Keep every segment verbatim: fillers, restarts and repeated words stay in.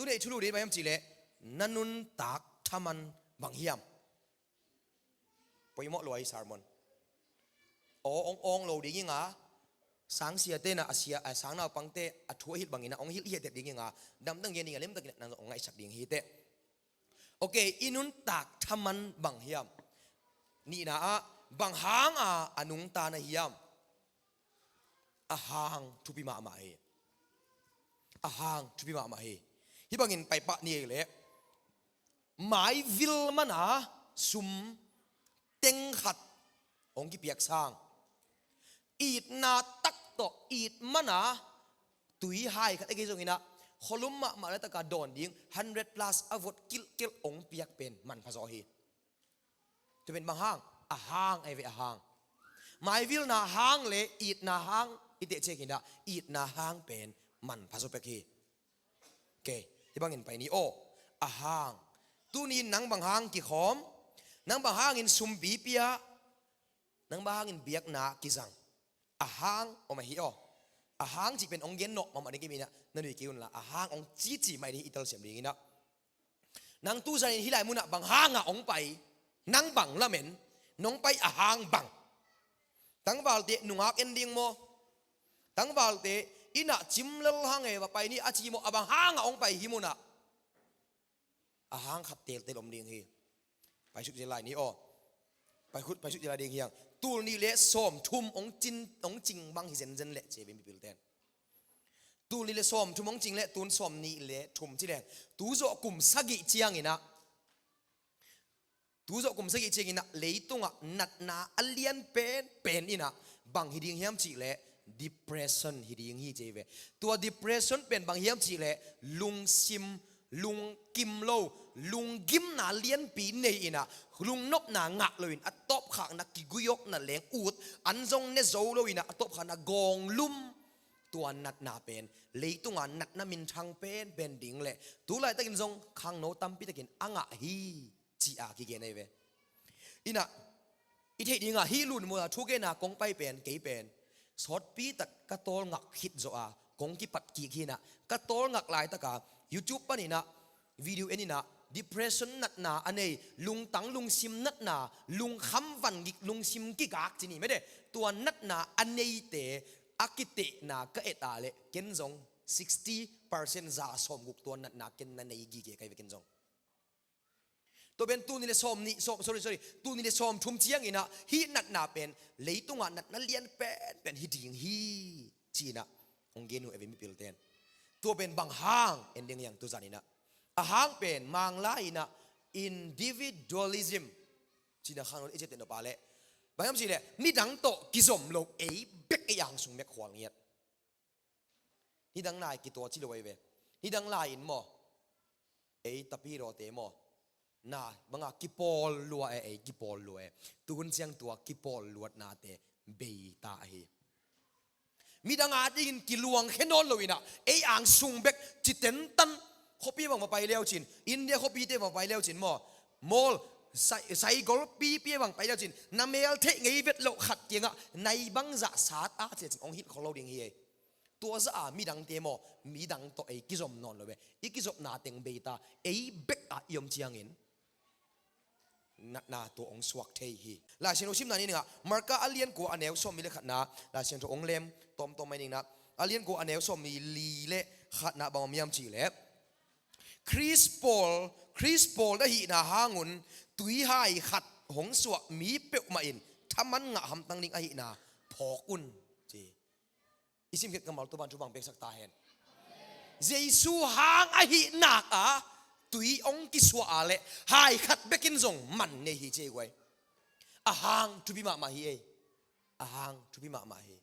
Tei thulu dei bang hiam cihleh, na nuntak thaman bang hiam? Poimawh lua hi sermon. Aw, ong awng lo ding hi nga, sangsiate na a sia, a sangnaupangte a thu a hilh bangin a ong hilh hiatet ding hi nga, damdang gen ding a lemtakin nang ong ngaihsak ding hi teh. Ok, i nuntak thaman bang hiam? Nihna ah, bang hanga a nungta na hiam? A hang thupi mahmah hi. A hang thupi mahmah hi. Hih bangin paipah ni ei leh, maivil mana sum teng khat hong kipiak sang, itna tak tawh, it mana tui hai khat a kei zongin ah, khualum mahmah le taka dawn ding hundred plus a vot kilhkelh hong piak pen manpha zaw hi. Tua pen bang hang? A hang ahi ve, a hang. Maivilna hang le itna hang i teh ciangin ah, itna hang pen manpha zaw pek hi. Ok, hih bangin pai ni aw. A hang. Tuni in nang bang hang kikhawm? Nang bang hangin sumpi pia? Nang bang hangin biakna kizang? A hang om ahi aw. A hang cih pen ong gen nawh mahmah ding kei mi in ah, na nui kei un la. A hang ong cici mai ding hi, i telsiam dingin ah. Nang tuzanin hih lai munah bang hanga ong pai? Nang bang lamen, nong pai a hang bang? Tangvalte nungak en ding maw? Tangvalte inn ah cim lel hang e, va pai ni a ci maw, a bang hanga ong pai hih munah? A hang khat teltel om ding hi. Paisuk zel lai ni aw. Paisuk, paisuk zel lai ding hi hang. Tul nih le sawmthum ong cin, ong cing bang hi zenzen leh ci ve mipilten. Tul nih le sawmthum ong cing leh tun sawmnih le thum ci leng, tu zawh kum sagih ciangin ah, tu zawh kum sagih ciangin ah, leitungah natna a lian penpen in ah bang hi ding hiam cihleh, depression hi ding hi ci ve. Tua depression pen bang hiam cihleh, lungsim, lungkim lo, lunggimna lianpi nei in ah, lungnopna ngah loin a tawpkhakna kiguiawkna leng ut, an zong ne zo loin ah, a tawpkhakna gawnglum. Tua natna pen leitunga natna minthang penpen ding le tu laitakin zong khangno tampitakin a ngah hi, ci-a kigen ahi ve. In ah, i theih dingah hih lunmula thugenna kong pai pen, kei pen sawtpi tak ka tawlngak khit zawh a kong kipat kik hi in ah, ka tawlngak laitaka YouTube panin ah video en in ah, depression natna a nei, lungtang lungsim natna, lungkham vangik lungsim kigak ci ni mede, tua natna a neite a kitehna ka et a leh ken zong sixty percent, za sawmguk tua natna ken na nei gige ka hi ve ken zong. Tua pen tul nih le sawmnih, sawm, sorry, sorry, tul nih le sawmthum ciangin ah hih natna pen leitungah natna lian penpen hi ding hi, ci-in ah hong gen uh ahi ve mipilten. Tua pen bang hang en ding hi hang tuzan in ah. A hang pen Manglai in ah individualism ci-in ah khangno i ciapteh nop a leh, bang hiam cihleh, midang tawh kizom lo, ei bek, ei angsung bek khual ngiat. Nidang lai kituaci lo ahi ve. Nidang lai-in maw, ei tapidawte maw, na banga kipawl lua e, ei kipawl lua e. Tuhun ciang tua kipawl luatnate beita ahi. Midang adingin kiluangkhia nawn lo in ah, ei angsung bek ci tentan. Khuapi bang va pai leucin, India khuapite bang va pai leucin maw, mall, sai, saigol pipi bang pai leucin, na mel theih ngei vet loh khat kiangah nai bangzah sat a ci lecin hong hilh khol lo ding hi ei. Tua zah a midangte maw, midang tawh ei kizom nawn lo ve. I kizopna teng beita, ei bek a i om ciangin natna tua hong suak thei hi. Lai Siangtho simna ni ning ah, Marka a lian kua a neu sawmli le khatna, Lai Siangtho hong lem tawmtawm mai ning ah, a lian kua a neu sawmli le khatna bang om hiam cihleh, Khrist pawl, Khrist pawl na hihna hangun tuihai khat hong suah mi peuhmah in thaman ngah hamtang ding ahihna phawk un, ci. I simkhiat kammal tua ban thu bang peksak ta hen. Jesu hang ahih nak a tui hong kisuah a leh hai khat bekin zong man nei hi ci ei guai. A hang thupi mahmah hi ei. A hang thupi mahmah hi.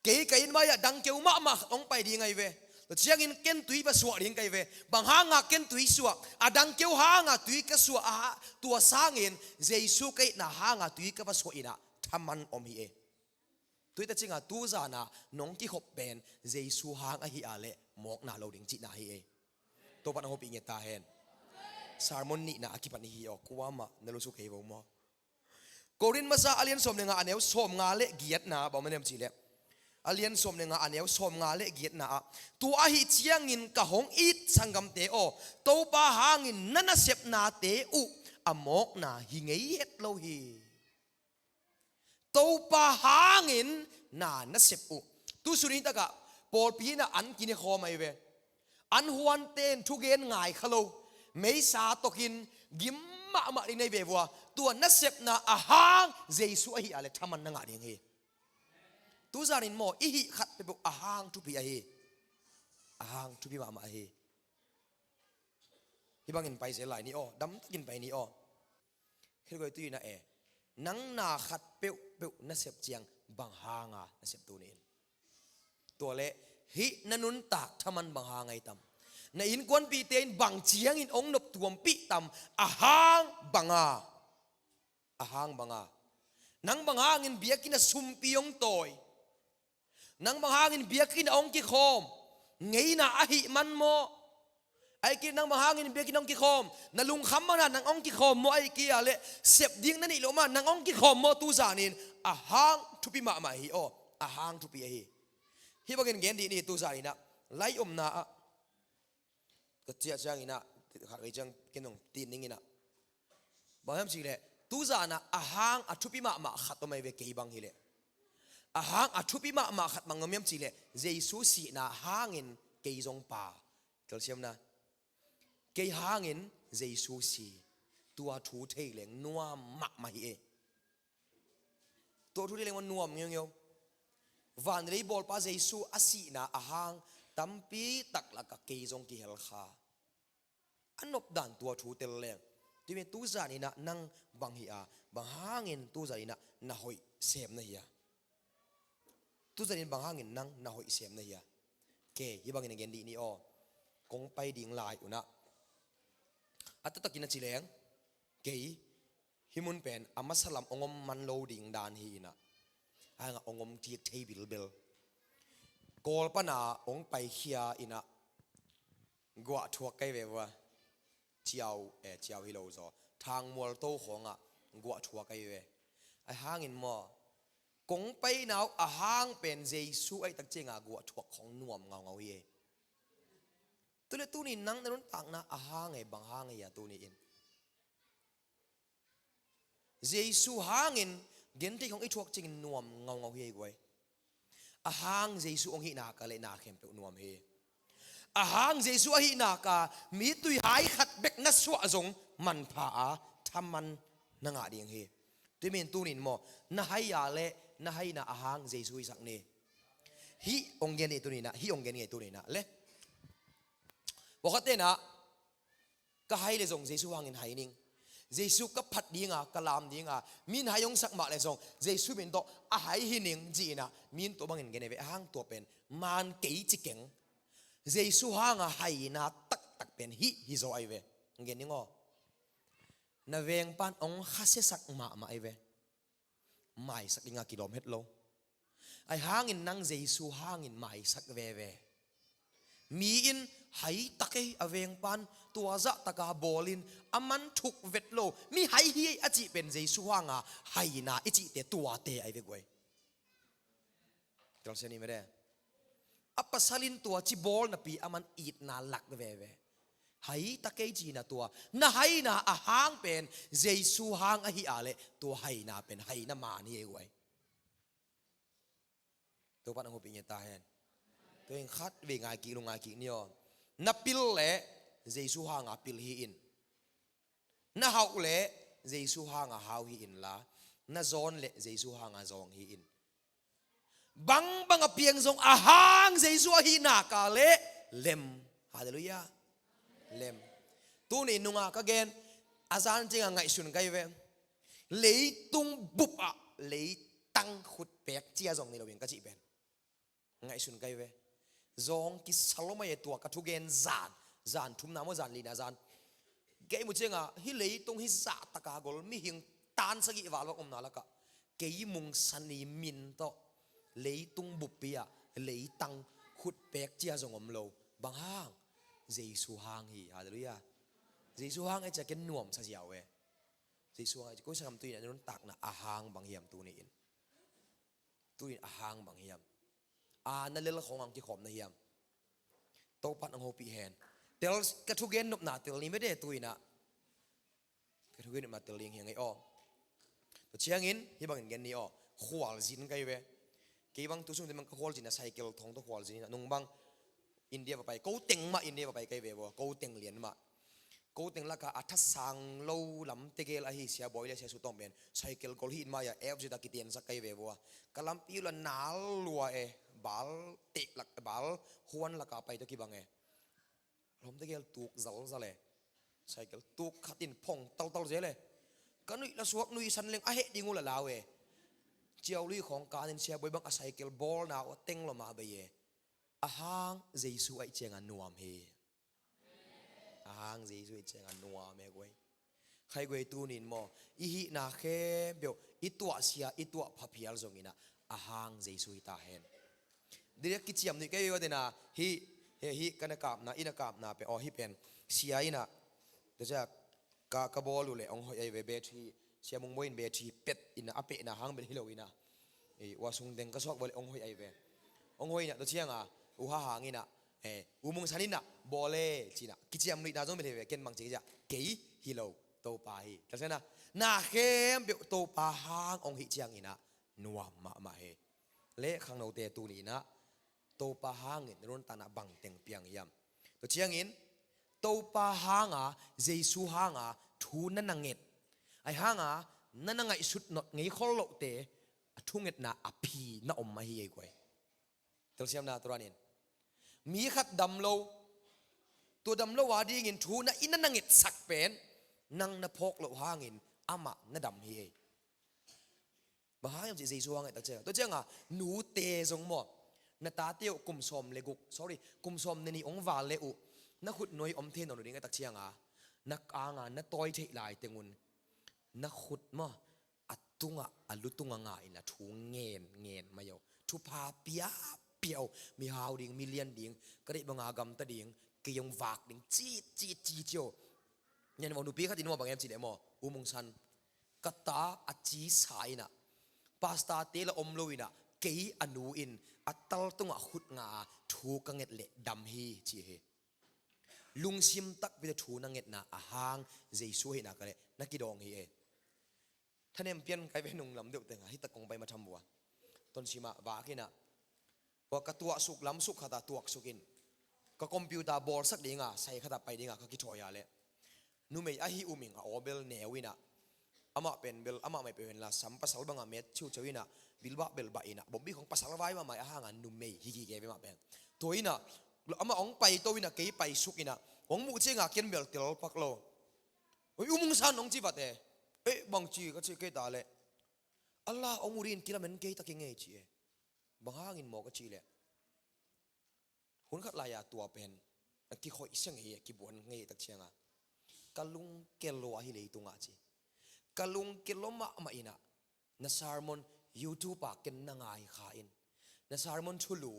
Kei ka inn mai-ah dangkeu mahmah khat hong pai ding ahi ve. Tua ciangin ken tui va suah ding ka hi ve. Bang hanga ken tui suah? A dangkeu hanga tui ka suah a, tua sangin Jesu ka itna hanga tui ka va suah in ah thaman om hi ei. Tua hi ta cinga tuzana nong kikhop pen Jesu hang ahi a leh mawkna lo ding cihna hi ei. Topan a hopih nget ta hen. Sermon nihna a kipan hi aw, kuamah na lusuk hei vo maw. Korin masa a lian sawm le nga a neu sawm nga le giatna bang om hiam cihleh, a lian sawm le nga, a neu sawm nga le giatna ah, "Tua ahi ciangin ka hong it sanggamte aw, Topa hangin na nasepnate uh a mawkna hi ngei het lo hi." Topa hangin na nasep uh. Tu sun in takah pawlpi in ah an kine khawm ahi ve. An huante in thugen ngai kha lo, meisa tokin gim mahmah ding na hi ve vua. Tua nasepna a hang Jesu ahi a le thaman na ngah ding hi. Tuzan in maw, i hih khat peuhpeuh a hang thupi ahi. A hang thupi mahmah ahi. Hih bangin pai zel lai ni aw, damtakin pai ni aw. Khirigoi tu in ah e, nang na khat peuhpeuh na sep ciang bang hanga na sep tu ni in. Tua le, hih na nuntak thaman bang hang ahi tam? Na innkuanpihte in bang ciangin ong nop tuampih tam? A hang banga, a hang banga. Nang bang hangin biakinn a sumpi ong tawi? Nang bang hangin biakinn a ong kikhawm? Ngeina ahih man maw? Ahih kei nang bang hangin biakinn a ong kikhawm? Na lungkham mana nang ong kikhawm maw? Ahih kei a le sep ding na neih loh mana nang ong kikhawm maw? Tuzan in a hang thupi mahmah hi aw. A hang thupi ahi. Hih bangin gen dih ni, tuzan in ah lai omna ah ka ciah ciangin ah, khat vei ciang ken dong tin ning in ah, bang hiam cih leh, tuzan ah a hang a thupi mahmah khat om ahi ve, kei bang hi leh. A hang a thupi mahmah khat bang om hiam cih leh, Jesu sihna hangin kei zong pha. Telsiamna, kei hangin Jesu si. Tua thu thei leng nuam mahmah hi e. Tua thu thei leng nuam ngeungeu. Van lei bawlpa Jesu a sihna a hang tampi tak lakah kei zong kihel kha. A nopdan tua thu tel leng. Timi tuzan in ah nang bang hi a, bang hangin tuzan in ah na hoih sem na hi a? Tuzan in bang hangin nang na hoih sem na hi a? Kei, hih bangin a gen dih ni aw. Kong pai ding lai un ah, a taktakin a ci leng, kei hih mun pen a masa lam ong om man lo ding dan hi in ah, a hang ah ong om kik thei bilbel. Kawl pana ong paikhia in ah, guah thuak kei ve vua. Ciau, eh, ciau hi lo zaw, Thangmual to khawngah guah thuak kei ve. A hangin maw, kong paina uh a hang pen Jesu ahih tak ciangah guah thuak khawng nuam ngaungau hi e. Tua le tuni nang na nuntakna a hang e, bang hang e a tuni in? Jesu hangin genthei khawng i thuak ciangin nuam ngaungau hi ei guai. A hang Jesu hong hih nak a le na khempeuh nuam hi. A hang Jesu ahih nak a mi tuihai khat bek na suah zong manpha a thaman na ngah ding hi. Tui min tunin maw, na hai a le na haina a hang Jesu hisak ni. Hih hong gen ni tuninah, hih hong gen ngei tuninah le. Pawlkhatte nah, ka hai le zong Jesu hangin hai ning. Jesu ka phat dinga, ka lam dinga, min hai hong sak mah le zong Jesu min tawh a hai hi ning ci-inah, min tua bangin gen ve, a hang tua pen man kei ci keng. Jesu hanga haina taktak pen hih hi zaw ahi ve. Gen ning aw. Na vengpan hong khasiasak mahmah ahi ve. Maisak dinga kilawm het lo. Ahi hangin nang Jesu hangin maisak veve. Mi in hai tak ei, a vengpan tua zahtaka bawlin a man thuk vet lo. Mi hai hi ei a cih pen Jesu hanga haina i cihte tuate ahi ve guai. Kalsian i mede. A pasalin tua ci bawl napi a man itna lak veve. Hai ta kei cina tua. Na haina a hang pen Jesu hang ahi a le tua haina pen haina man hi ei guai. Topa na hupih nge ta hen. Tua in khat vei ngai kik, lungngai kik ni aw. Na pil le Jesu hanga pil hi in. Na hauh le Jesu hanga hau hi inla, na zawn le Jesu hanga zawng hi in. Bangbang a piang zong a hang Jesu ahi naka le lem. Halleluiah. Lem. Tuni nunga ka gen, a zan cianga ngaihsun kai ve. Leitung bupah leitang khutpek cia zong ni lo in ka cih pen. Ngaihsun kai ve. Zawng kisa lo mai e tua ka thugen zan. Zan thumna maw, zan lina zan. Kei mu cianga, hih leitung hih zahtaka gol mihing tan sagih val bang omna lakah, kei mungsan i min tawh leitung buppi-ah leitang khutpek cia zong om lo. Bang hang? Jesu hang hi. Halleluiah. Jesu hang e cia ken nuamsa ziau e. Jesu hang e cia koi sangam tuin a nuntakna a hang bang hiam tuni in? Tuin a hang bang hiam? A na lel khawng ang kikhawm na hiam? Topan ang hopih hen. Tel, ka thugen nopna tel ni mede tu inah. Ka thugen nopna tel ding hi ngei aw. Tua ciangin hih bangin gen ni aw. Khualzin kai ve. Kei bang tu sung te bang ka khualzin a cycle thong tawh khualzin inah nung bang India va pai, ko teng mah India va pai kai ve vua, ko teng lian mah. Ko teng laka a thasang lo lam tegel ahi Sia Bawi le Sia Su Tawng pen cycle gol hi in mah a F Z a kitensak kai ve vua. Ka lampi uh la nal lua e, bal teh lak, bal huan laka pai tawh kibang e. Lawm tegel tuk zalzal e. Cycle tuk khat in phong taltal zel e. Ka nuih la suak nuihsan leng a heh ding uh la lau e. Ciau lui khawng kanin Sia Bawi bang a cycle bawlna uh a teng lawm a bei e. A hang Jesu aih cianga nuam hi. A hang Jesu aih cianga nuam e guai. Khai guai tunin maw, i hihna khempeuh i tuahsia i tuahpha phial zonginah a hang Jesu hi ta hen. Direct kiciam nuih kei uh a dena hih, hih, hih ka na kapna, i na kapna pen, aw hih pen sia inah, tua ciah ka, ka bawl uh leh hong hoih ahi ve, battery, Sia Mung Bawi in battery pet inah a pehna hang bel hi lo inah. Ei, ua sung deng ka suak bawl leh hong hoih ahi ve. Hong hoih inah tua cianga uh ha hang inah, eh, U Mung San inah bawl e cinah kiciam nuihna zong bel hi ve, ken bang ci ka ciah kei hi lo, Topa hi. Tua ciangah na khempeuh Topa hang hong hih cianginah nuam mahmah hi. Le khangnote tuni inah Topa hangin na nuntakna bangteng piang hiam? Tua ciangin Topa hanga, Jesu hanga thu na na nget, ahi hanga na na ngaihsut nop ngei khol lohte a thungetna a phi na om ahi ei guai. Telsiamna turanin mi khat dam lo, tua dam lo a dingin thu na i na na ngetsak pen nang na phawk loh hangin amah na dam hi ei. Bang hang hiam cih Jesu hang aih tak cianga, tua cianga nute zong maw, na tate uh kum sawm le guk, sorry, kum sawm le nih hong val le uh na khut nuai om thei nawn lo ding aih tak cianga na kanga na tawi theih lai tengun na khut maw a tungah a lu tunga nga inla thu ngen ngen mai uh, thupha pia pia uh, mi hau ding, mi lian ding, ka deih banga gamta ding, kei hong vak ding cit cit cit cit uh. Nyan vau nupi khat in maw bang em cih leh maw, U Mung San, ka ta a ci sa inah, pastor te la om lo inah, kei a nu in a tal tungah khut nga a thu ka nget leh dam hi ci hi. Lungsim takpi tawh thu na ngetna a hang Jesu ahihna ka leh na kidawng hi e. Thanem pian kai ve nung lam deuh tenga hita kong pai ma tham vua. Tonsimah vak inah, ua ka tuahsuk lamsuk khata tuaksuk in ka computer bawlsak dinga sai khata pai dinga ka kithawi a leh numei ahi uming a aw bel neu inah, amah pen bel amah mai peuh henla sam pasal banga met ciuciau inah, bilbah bel bah inah, bombi khong pasal vai mahmai a hanga numei hi gige ve mah pen. Tua inah amah hong paito inah kei paisuk inah hong muh cianga ken bel telpak lo. Oi, U Mung San hong ci vat e. Eh, bangci ka ci kei ta leh, Allah hong muh dingin kilamen kei ta kei ngei ci e. Bang hangin maw ka cih leh, hun khat lai-a tua pen a kikhoih sia ngei a kibuan ngei tak cianga ka lungkel lua ahi leitungah ci. Ka lungkel lua mahmah inah na sermon YouTube ah ken na ngai kha in, na sermon thulu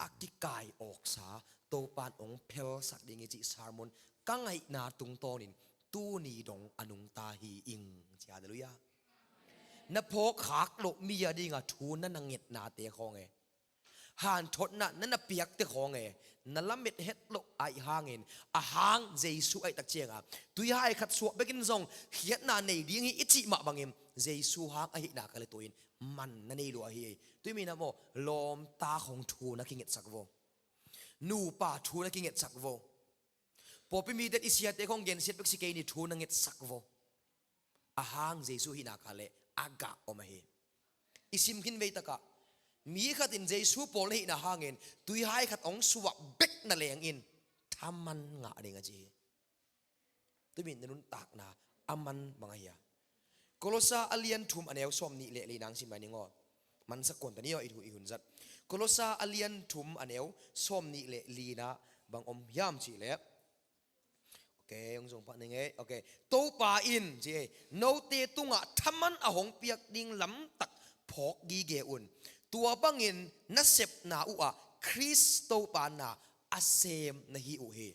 a kikai awksa Topan hong phelsak ding hi cih sermon ka ngaihna tungtawnin tuni dong a nungta hi ing ci. Halleluiah. Na phawk khak loh mi a dinga thu na na ngetnate khawng e, hanthotna na na piakte khawng e, na lamet het loh aih hangin a hang Jesu aih tak cianga tuihai khat suah bekin zong khiatna nei ding hi i cih mah bangin Jesu hang ahihna ka leh tuin man na nei lua hi. Tui minam aw, lawmta khawng thu na kingetsak vo, nupa thu na kingetsak vo, pawlpi mite i siate khawng gensiat bek si kei ni thu na ngetsak vo. A hang Jesu hihna ka leh a gah om ahi. I sim khin veitakah mi khatin Jesu pawl na hihna hangin tuihai khat hong suah bek na lengin thaman ngah ding a ci hi. Tumi na nuntakna a man bang ahi a? Kolosa a lian thum a neu sawm nih le li nang sim lai ning aw. Mansak kuan ta ni aw, i hun, i hun zat. Kolosa a lian thum a neu sawm nih le lina bang om hiam cih leh, okay, hong zong pah ning ei. Okay. Topa in ci ei, note tungah thaman a hong piak ding lamtak phawk gige un. Tua bangin na sepna uhah Khrist Topa na a sem na hi uh hi.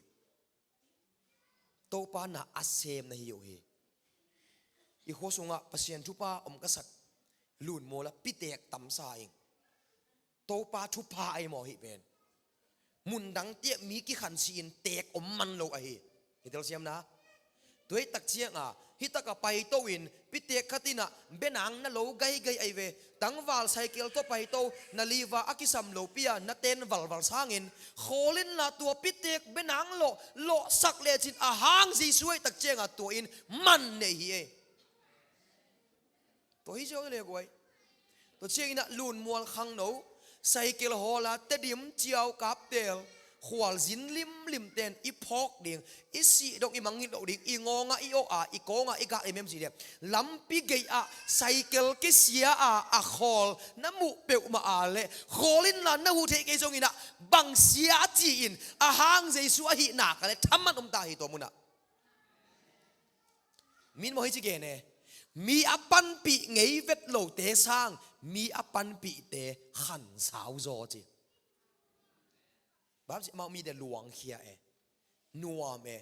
Topa na a sem na hi uh hi. I khua sungah Pasian thupha om ka sak lun mawla pitek tamsa ing. Topa thupha ahi maw hih pen. Mundang tiah mi kikhan si-in teek om man lo ahi. Hi telsiamna. Tua hi tak cianga, hi taka paito in, pitek khat inah benang na lo gaigai ahi ve. Tangval saikel tawh paito, na liva a kisam lopi-a na ten valval sangin, khawl inla tua pitek benang lawh, lawhsak lecin a hang Jesu ahi tak cianga tua in man nei hi ei. Tua hi ziau le guai. Tua cianginah Lunmual khangno, saikel hawla Tedim ciau kaptel, khualzin limlim ten i phawk ding, i sih dong i mangngilh loh ding, i ngawngah i awh a, i kawngah i gak limlim cih le, lampi gei-ah saikel kisia a, a khawl na muh peuhmah a le, khawl inla na huh theih kei zonginah bang sia ci-in a hang Jesu ahihna ka le thaman om ta hi tua munah. Min maw hi ci gen e. Mi a panpih ngei vet lote sang mi a panpihte khansau zaw ci. Bang ci amau mite luangkhia e. Nuam e.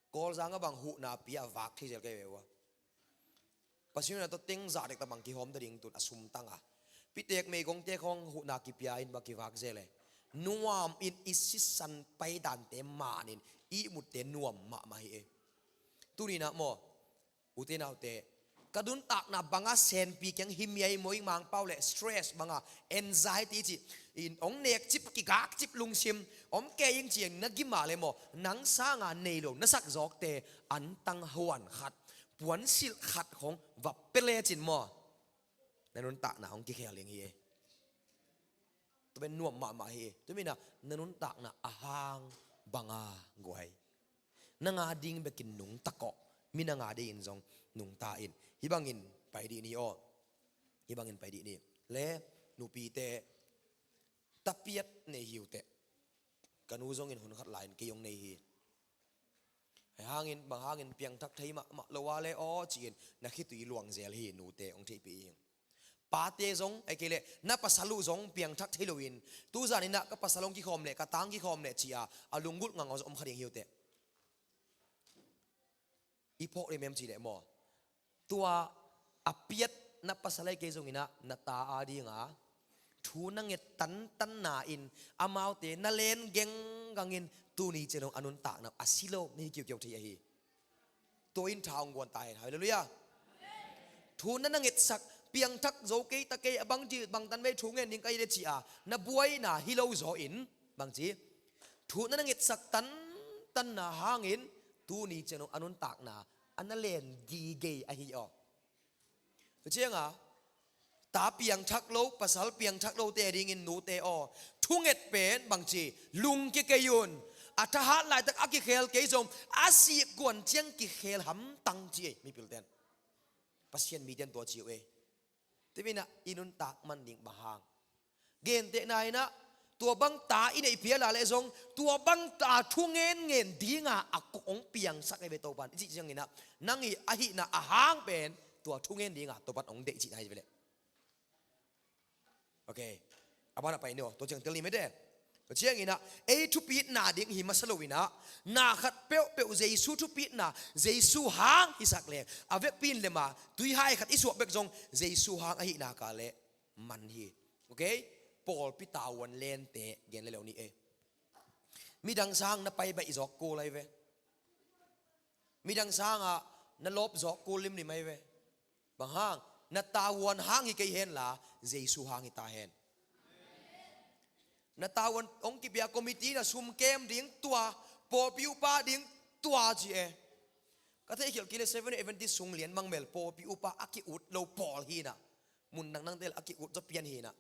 Kawlzang a bang huhna pi a vak thei zel kei ve ua. Pasian na tawh teng zah dek ta bang kihawm ta ding tun a sumtang a. Pitek meigongte khawng huhna kipia in bang kivak zel e. Nuam in i sisan paidante manin i ihmutte nuam mahmah hi e. Tuninah maw, ute naute, ka nuntakna banga senpi kiang himiai moi mangpau le stress banga anxiety ci in ong nek cip kigak cip lungsim om kei ing ciang na gima le maw, nang sanga nei lo na sak zawkte antang huan khat puansilh khat khong va pia lecin maw, na nuntakna hong kikhel ding hi e. Tua pen nuam mahmah hi. Tua mina na nuntakna a hang banga guai. Na nga ding bekin nungta kawh. Mi na nga dingin zong nungta in. Hih bangin pai dih ni aw. Hih bangin pai dih ni. Le nupite tapiat nei hi uh teh. Ka nu zongin hun khat lai-in kei hong nei hi. Hei hangin, bang hangin piangthak thei mahmah lo a le aw ci-in na khitui luangzel hi nute hong theihpih hi. Pate zong, ei kei leh, na pasal uh zong piangthak thei loin, tuzan inah ka pasal hong kikhawm leh, ka tang kikhawm leh ci-a, a lunggulh ngangau zong om kha ding hi uh teh. I phawk ding mem ci leh maw. Tua a piat na pasal ei kei zonginah na ta a dinga thu na nget tantanna in amaute na len genggangin tuni ciang dong a nuntakna a si lo na hi kiukiau thei ahi. Tua in tha hong guan ta hen. Halleluiah. Thu na na ngetsak piangthak zo kei ta kei a bang ci bang tan vei thu ngen ding ka hi le ci-a na buaina hi lo zaw in bang ci thu na na ngetsak tantanna hangin tuni ciang dong a nuntakna a na len gigei ahi aw. Tua cianga ta piangthak lo, pasal piangthak lote dingin nute aw, thunget pen bang ci lungkia kei un. A thahat laitak a kikhel kei zong a sih kuan ciang kikhel hamtang ci ei mipilten. Pasian miten tua ci uh ei. Tua mina i nuntak man ding bang hang. Gentehna inah tua bang ta i neih phial a le zong tua bang ta thu ngen ngen dinga a kong piangsak ei ve Topan i cih cianginah nang i ahihna a hang pen tua thu ngen dinga Topan hong deih cihna hi ve leh. Ok. A banah pai ni aw, tua ciang tel ni mete. Tua cianginah ei thupitna ding hi masa loinah na khat peuhpeuh Jesu thupitna Jesu hang hisak leng a vekpi in lema tuihai khat i suah bek zong Jesu hang ahihna ka leh man hi. Ok. Pawlpi tavuan lente gen le lo ni e. Midang sang na pai baih zawk kul ahi ve. Midang sangah na lawp zawk kul limlim ahi ve. Bang hang na tavuan hang hi kei henla Jesu hang hi ta hen. Na tavuan hong kipia committee na sum kem ding tua pawlpi upa ding tua ci e. Ka theihkhialh kei le Seven Adventist sung lian bang mel pawlpi upa a ki-ut lo pawl hinah. Mun dang dangte a ki-ut zaw pian hinah.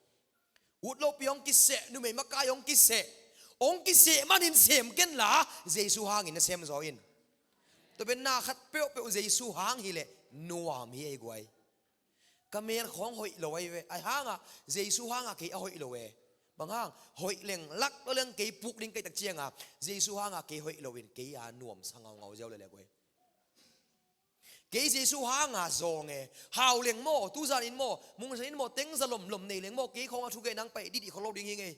Ut lopi hong kiseh, numei makai hong kiseh. Hong kiseh manin sem kenla Jesu hangin na sem zaw in. Tua pen na khat peuhpeuh Jesu hang hileh nuam hi ei guai. Ka mel khawng hoih lo ahi ve. Ahi hangah Jesu hangah kei a hoih lo e. Bang hang hoih leng lak lo leng kei puk ding kei tak cianga Jesu hangah kei hoih loin kei a nuamsa ngaungau ziau lele guai. Kei Jesu hanga zawng e. Hau leng maw, tuzan in maw, mungsan in maw, tengza lomlom nei leng maw, kei khawng a thugeh nang paih dihdih kholo ding hi ngei.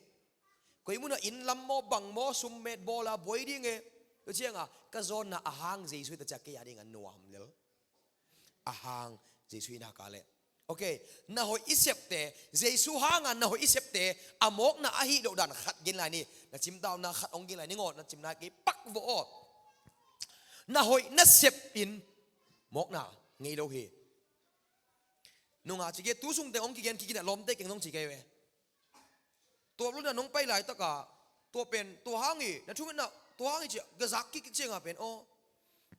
Koi munah inn lam maw, bang maw, summet bawla buai ding e. Tua cianga ka zawnna a hang Jesu hi ta ciah kei a dinga nuam lel. A hang Jesu hi naka leh Ok, na hoih i septe, Jesu hanga na hoih i septe a mawkna ahi loh dan khat gen lai ni. Na cimtauna khat hong gen lai ni ngaw, na cimna kei pak vawh aw. Na hoih na sep in mawkna ngei lo hi. Nunga ci kei, tu sungte hong kigen kikina lawmte keng zong ci kei ve. Tua luna nong pai laitaka, tua pen tua hang hi, na thungetna tua hang hi ci-a ka zak kik cianga pen aw,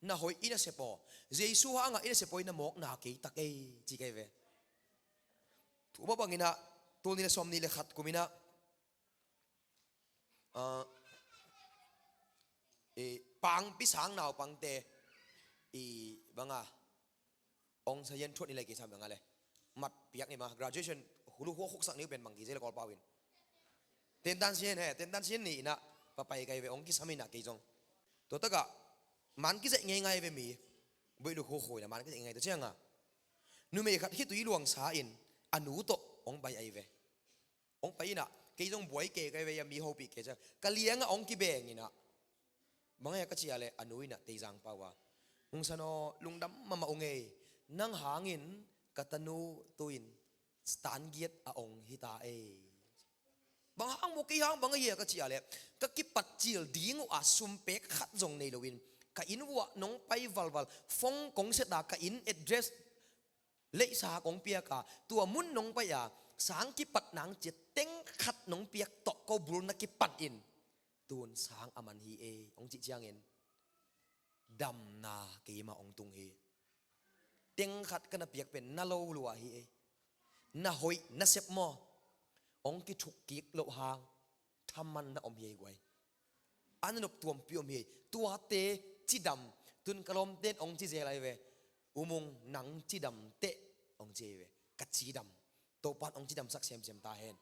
na hoih i na sep aw, Jesu hanga i na sep aw, i na mawkna kei tak ei ci kei ve. Tua banginah tuni le sawmnih le khat kuminah, ah, eh, pangpi sang naupangte i banga Aung San Suu Kyi thuat ni le kei sam banga le mat piak ni ma, graduation hulu hua khuksak ni uh pen bang kei zia le Kawlpau in. Tentan sien he, tentan sien ni inah papai kai ve, hong kisam inah kei zong. Tua takah man kizaih ngeingai ve mi, buih luk hukhu inah man kizaih ngeingai tua cianga numei khat khitui luangsa in a nu tawh hong pai ai ve. Hong pai inah kei zong buai kei kai ve, a mi hopih kei ciang ka liangah hong kibeng inah, bang hia ka cih a le a nu inah teizang pau a, Aung San aw, lungdam mahmah ung ei, nang hangin ka tanu tu-in stand giat a ong hita ei. Bang hang maw, kei hang bang a hia ka cih a le ka kipat cil ding uh a sumpek khat zong nei loin ka inn uah nong pai valval, phone kong set a, ka inn address leihsa kong piak a, tua mun nong pai a sang kipat nang cia teng khat nong piak tawh ko bul na kipan in tun sang a man hi ei, hong cih ciangin damna keimah hong tung hi. Teng khat ka na piak pen na lo lua hi ei. Na hoih na sep maw, hong kithuk kik loh hang thaman na om hi ei guai. A na nop tuampi om hi ei. Tuate cidam, tun ka lawmten hong ci zel ai ve. U Mung, nang cidam teh, hong ci ai ve. Ka cidam. Topan hong cidamsak semsem ta hen.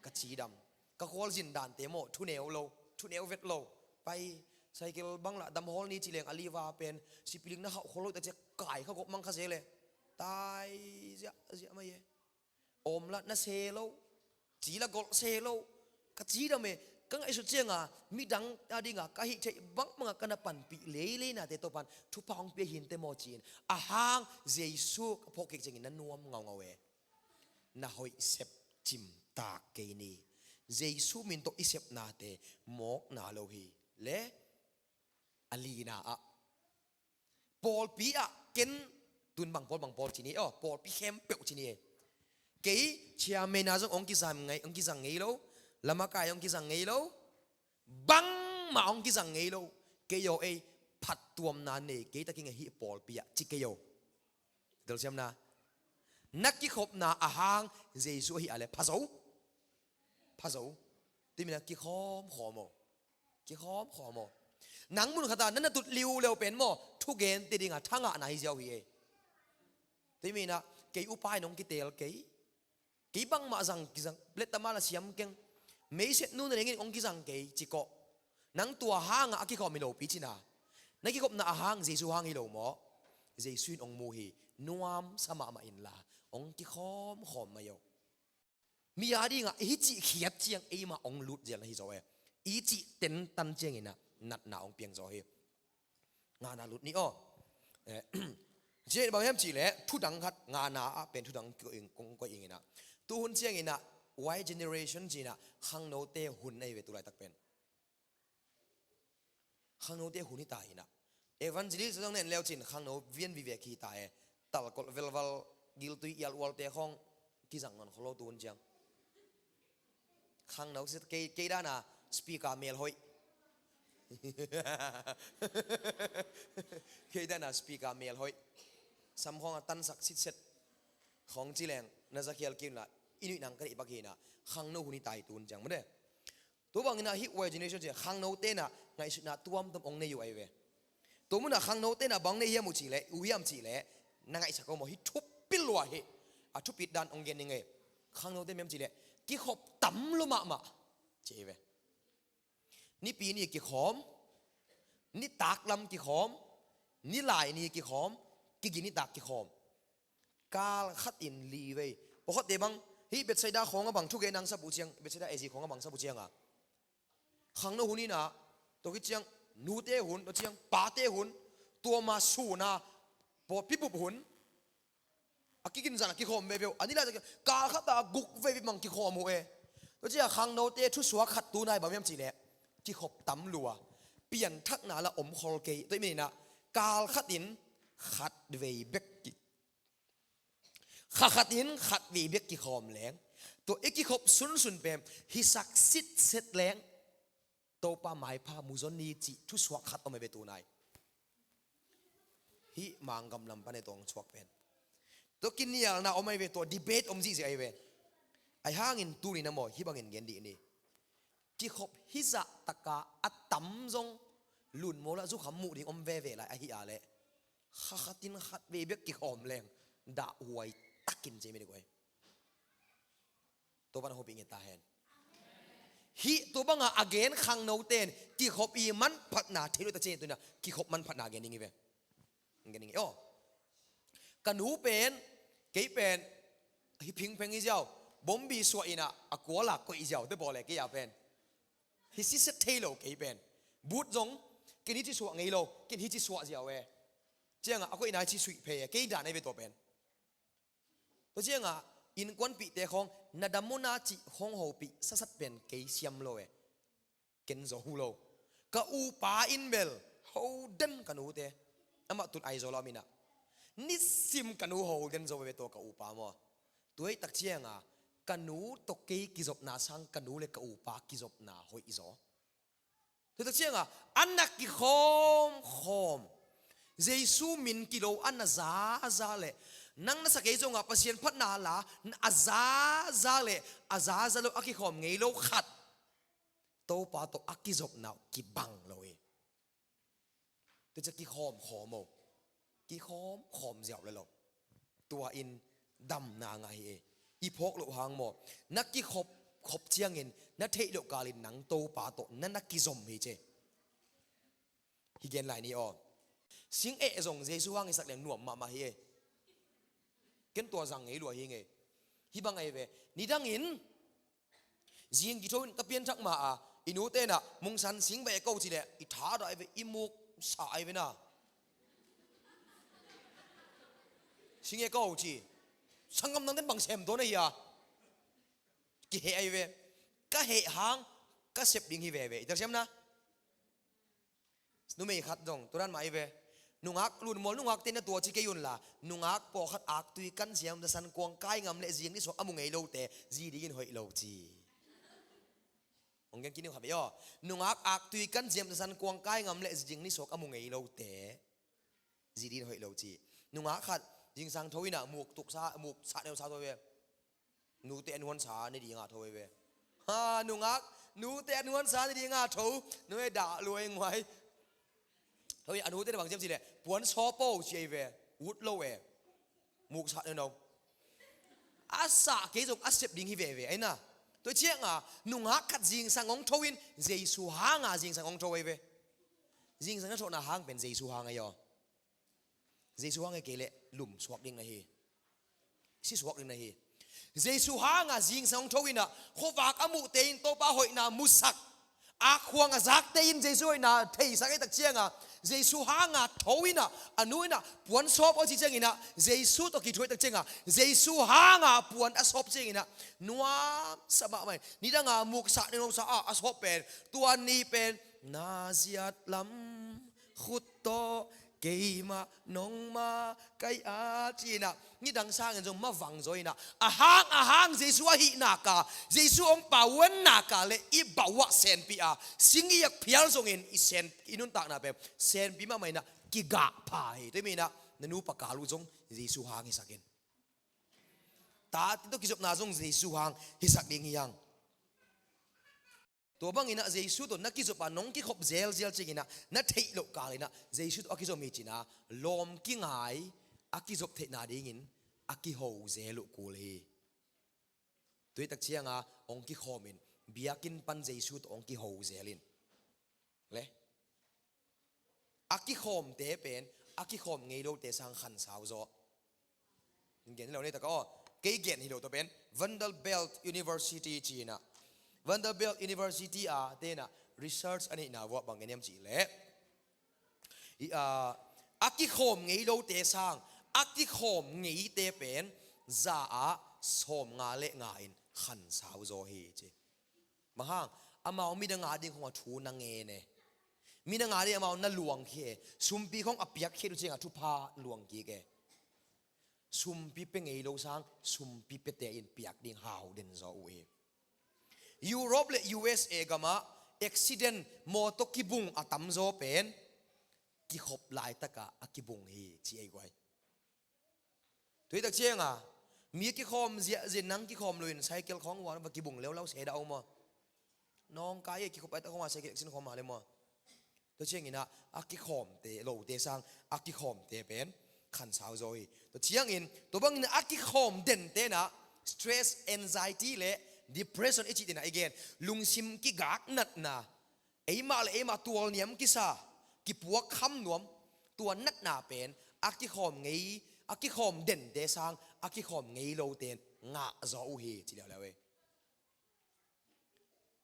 Ka cidam. Ka khualzin dante maw, thuneu lo, thuneu vet lo. Pai, cycle bang lah dam hawl ni ci leng a liva pen sipilik na hauh khawl lo ta ciak kai kha gawh mang kha zel e. Tai ziahziah mai e. Awm lah na se lo, ci lah golh se lo. Ka cidam e, ka ngaihsut cianga midang a dinga ka hih theih bangbanga ka na panpih leileinate Topan thupha hong pia hinte maw ci-in, a hang Jesu ka phawk kik ciangin na nuam ngaungau e. Na hoih sep cimtak kei ni. Jesu min tawh i sepnate mawkna lo hi. Le a lina ah, pawlpi ah ken tun bang pawl bang pawl ci ni aw, pawlpi khempeuh ci ni e. Kei chairman a zong hong kizang ngei, hong kizang ngei lo, lamakai hong kizang ngei lo, bangmah hong kizang ngei lo. Kei aw ei, phattuamna nei kei takin a hih pawlpi ah ci kei aw. Telsiamna, na kikhopna a hang Jesu ahi a le pha zo. Pha zo. Tuimina kikhawm khawm aw. Kikhawm khawm aw. Nang mun khata na na tut liuleu pen maw, thugente dinga thangahna hi ziau hi ei. Tuimina kei upa in hong kitel kei. Kei bangmah zang kizang, let tama la siam keng. Meiset nu na nengin hong kizang kei ci kawh. Nang tua hangah a kikhawm hi lopi cina. Na kikhopna a hang Jesu hang hi lo maw? Jesu in hong mu hi. Nuamsa mahmah inla hong kikhawm khawm mai aw. Mi a dingah i hih cih khiat ciang eimah hong lut zel na hi zaw e. I cih tentan cianginah natna hong piang zaw hi. Ngana lut ni aw. Eh, ciah bang hiam cihleh thudang khat ngana ah pen thudang kong koih inginah, tuhun cianginah Y generation cinah khangnote hun na hi ve tulaitak pen. Khangnote hun hi ta hinah. Evangelist zong nen leu cin khangno vian vive khi ta e. Talkolh velval, giltui ial ualte khawng kizang non kholo tuhun ciang. Khangno sit kei, kei dana speaker mel hoih. Kei dana speaker mel hoih. Sam khawng a tansak sitset khawng ci leng na zakhial kim la i nuih nang ka neih pak hinah. Khangno hun hi ta hi tuhun ciang made. Tua bangin ah hih Y generation ci khangno tenah ngaihsutna tuamtuam hong nei uh ahi ve. Tua munah khangno tenah bang nei hiam uh cihleh, uh hiam cihleh, na ngaihsak om aw, hih thupil lua hi. A thupit dan hong gen ning ei. Khangno ten miam cihleh kikhop tam lua mahmah ci ahi ve. Nipi ni kikhawm, nitak lam kikhawm, nilai ni kikhawm, kigi nitak kikhawm. Kal khat in li vei. Pawlkhatte bang, hih Bethsaida khawng a bang thugen ang sap uh ciang, Bethsaida A Z khawng a bang sap uh cianga, khangno hun inah, tua khit ciang nute hun, tua ciang pate hun, tua ma suna pawlpi bup hun, A kiginzan a kikhawm veve uh. A ni lai kal khat a guk veve bang kikhawm uh e. Tua ciang khangnote thusuak khat tu nai bang hiam cih leh kikhop tam lua, pianthakna la om khol kei. Tua ahih manin ah kal khat in khat vei bek ki, kha khat in khat vei bek kikhawm leng, tua i kikhop sunsun pen hisak sitset leng Topa maipha mu zaw ni cih thusuak khat om ahi ve tu nai. Hih Manggam lam pan e tawng suak pen. Tua kinialna om ahi ve, tua debate om zihziah ahi ve. Ahi hangin tuni-in ah maw, hih bangin gen dih ni. Kikhop hizah taka a tam zong lunmual ah zukham muh ding om veve lai ahi a leh, kha khat in khat vei bek kikhawm leng dahhuai takin ci mai dih uh hi. Topa na hopih nget ta hen. Hih tua banga a gen khangnote in kikhop i manphatna thei lo ta ciang, tu-in ah kikhop manphatna gen ding hi ve. Gen ding hi aw. Ka nu pen, kei pen, hih phingpheng hi ziau, bombi suah in ah a kual a koih ziau te bawl e kei a pen. Hih sitset thei lo kei pen. But zong, ken hih ci suah ngei lo, ken hih ci suah ziau e. Ciangah a koihna hih ci suih phei e, kei dan ahi ve tua pen. Tua ciangah innkuanpihte khawng na dam un a cih khawng hopih sasat pen kei siam lo e. Ken zo lo. Ka upa in bel hoden ka nute. Amah tun Aizawl ah om in ah, nisim ka nu hoden zo veve tua ka upa maw. Tua ahih tak ciangah ka nu tawh kei kizopna sang ka nu le ka upa kizopna hoih zaw. Tua tak ciangah a na kikhawmkhawm, Jesu min kilo a na zaza leh, nang na sa kei zongah Pasian phatna la a zaza leh a zaza lo a kikhawm ngei lo khat, Topa tawh a kizopna uh kibang lo hi. Tua ciang kikhawmkhawm o. Kikhawmkhawm ziau le lo. Tua in damna ngah hi e. I phawk loh hang maw, na kikhop khop ciangin na theih loh kalin nang Topa tawh na na kizom hi ci. Hih gen lai ni aw. Sing eh zong Jesu hang hisak leng nuam mahmah hi e. Ken tua zang ngei lua hi ngei. Hih bang ahi ve. Nidangin zing kitho in ka pianthak ma a, i nute in ah mungsan sing beh ko ci leh i tha dah ahi ve, i muk sa ahi ve na. Sing e ko ci. Sanggam nang ten bang sem dawn ahi a. Kiheh ahi ve. Ka heh hang ka sep ding hi veve. I tak siam na. Numei khat zong tua dan mah ahi ve. Nungak lunmual nungakte na tua ci kei unla, nungak pawlkhat aktui kan siam tasan kuang kai ngam leh zing ni suak a mu ngei lote zi dingin hoih lo ci. Hong gen khin uh kha ve aw. Nungak aktui kan siam tasan kuang kai ngam leh zing ni suak a mu ngei lote zi dingin hoih lo ci. Nungak khat zingsang tho in ah muk tuksa, muk sah neusa tho ve. Nute an huansa ni dinga tho ahi ve. Ha, nungak, nute an huansa ni dinga tho. Nue dah luai nguai. Tho hi a, nute na bang ciam ci leh puan sawp o ci ahi ve. Ut lo e. Muk sah neuneu. A sah kei zong a sep ding hi veve ahi na. Tua ciangah nungak khat zingsang hong tho in Jesu hanga zingsang hong tho ahi ve. Zingsang na thohna hang pen Jesu hang ahi aw. Jesu hang e kei leh lum suak ding na hi. Si suak ding na hi. Jesu hanga zingsang hong tho in ah khuavak a muhte in Topa hoihna musak, akhua a zakte in Jesu hoihna theisak ahih tak ciangah Jesu hanga tho in ah a nu in ah puan sawp o ci ciangin ah Jesu tawh kithuah ahih tak ciangah Jesu hanga puan a sawp ciangin ah nuamsa mahmah in nidanga muksa neuneu sa a a sawp pen tua ni pen na ziat lam khut tawh keimah nong makaih a ci-in ah nidang sangin zong mavang zaw in ah a hang a hang Jesu ahih nak a, Jesu hong pauan nak a leh i bauh ah senpih a, sing i ak phial zongin i sen, i nuntakna pen senpih mahmah in ah kigah pha hi. Tua ahih manin ah na nupa kal uh zong Jesu hang hisak in. Tate tawh kizopna zong Jesu hang hisak ding hi hang. Tua bangin ah Jesu tawh na kizop a nong kikhop zelzel ciangin ah na theih loh kalin ah Jesu tawh a kizom hi ci-in ah lawm kingai a kizop theihna dingin a kiho zel uh kul hi. Tua ahih tak ciangah hong kikhawm in, biakinn pan Jesu tawh hong kiho zel in. Le a kikhawmte pen a kikhawm ngei lote sang khansau zaw. Gen hi lo nei tak aw. Kei gen hi lo, tua pen Vanderbilt University ci-in ah, Vanderbilt University a te in ah research a neihna vuah bang gen hiam cih leh, i, a, a kikhawm ngei lote sang a kikhawm ngeite pen za ah sawmnga le nga in khansau zaw hi ci. Bang hang? Amau midang a ding khong a thu na ngen e. Midang a ding amau na luang khia e. Sumpi khong a piak khit uh ciangah thupha luang kik e. Sumpi pia ngei lo sang sumpi piate in piak ding hau den zaw uh hi. Europe le U S A gamah accident mawtaw kibung a tamzaw pen kikhop laitakah a kibung hi ci ei guai. Tuitak cianga mi kikhawm ziahziah nang kikhawm loin cycle khawng uan va kibung leulau se dah uh maw? Nawngkai e kikhop laitak khawng a cycle accident khawng mah le maw? Tua cianginah a kikhawmte lote sang a kikhawmte pen khansau zaw hi. Tua ciangin tua bangin a kikhawm dente inah stress, anxiety le depression i cih tenah i gen lungsim kigak natna, eimah le eimah tualniam kisa, kipuak kham nuam, tua natna pen a kikhawm ngei, a kikhawm dente sang a kikhawm ngei lote in ngah zaw uh hi ci leuleu e.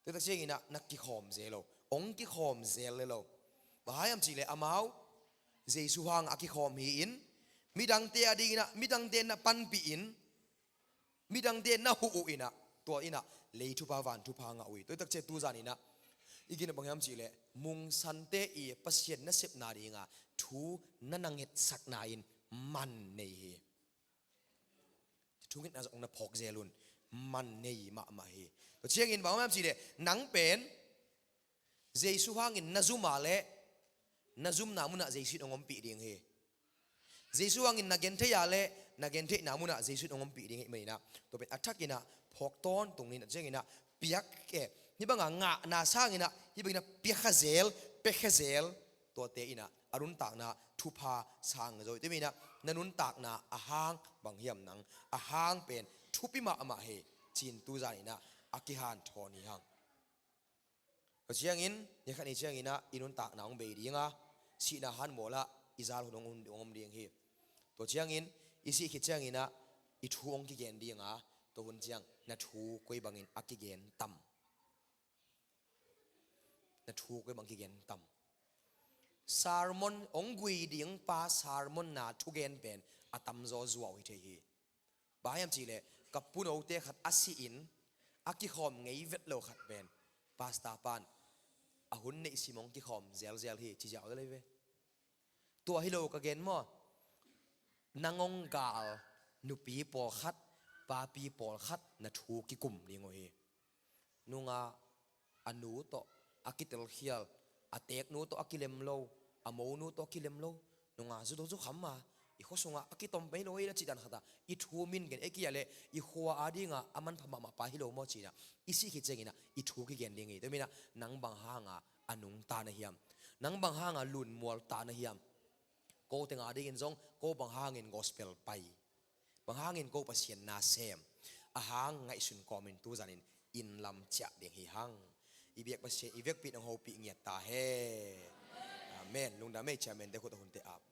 Tuitak cianginah na kikhawm zel lo, ong kikhawm zel le lo. Bang hang hiam cihleh amau Jesu hangah a kikhawm hi-in midangte a dinginah midangte na panpih in midangte na huh uh inah tua inah lei thupha van thupha ngah uh hi. Tuitak cia tuzan inah i ginah bang hiam cihleh mungsante i Pasian nasepna dinga thu na na ngetsakna in man nei hi. Thungetna zong na phawk zel un man nei mahmah hi. Tua ciangin bang hiam cihleh nang pen Jesu hangin na zuma le na zumna munah Jesu in hong ompih ding hi. Jesu hangin na gentheia le na gentheihna munah Jesu in hong ompih ding hi maninah tua pen a thakinah phawk tawntung ninah cianginah piak e. Hih banga ngahna sanginah hih banginah piakha zel, piakha zel tuate inah a nuntakna thupha sang zo hi. Tua inah na nuntakna a hang bang hiam nang a hang pen thupi mahmah hi. Cin tuzan inah a kihanthawn hi hang. Tua ciangin ni khat ni cianginah i nuntakna hong bei dinga sihna hanmawlah i zal hun hong om ding hi. Tua ciangin i sih khit cianginah i thu hong kigen dinga tua hun ciang na thu koi bangin a kigen tam? Na thu koi bang kigen tam? Sermon hong gui ding pa sermon na thugen pen a tamzaw zuau hi thei hi. Bang hiam cihleh ka punote khat a sihin a kikhawm ngei vet lo khat pen pastor pan a hun neih sim hong kikhawm zelzel hi ci ziau lei ve. Tua hi lo ka gen maw? Nang hong gal nupi pawlkhat, papi pawlkhat na thu kikum ding uh hi. Nunga a nu tawh a kitelkhial, a teknu tawh a kilem lo, a monu tawh a kilem lo, nunga zu tawh zu kham a i khua sungah a kitom pei lo ei na cih dan khatah i thu min gen ei kia le i khua a dinga a manpha mahmah pa hi lo maw cinah i sih khit cianginah i thu kigen ding hi. Tua minah nang bang hanga a nungta na hiam? Nang bang hanga lunmual ta na hiam? Ko teng a dingin zong ko bang hangin gospel pai, bang hangin ko Pasian na sem a hang ngaihsun kawmin tuzanin inn lam ciah ding hi hang. I biak Pasian i vekpi in hong hopih ngiat ta hen. Amen. Lungdam ei, chairman te khut a hunte ap.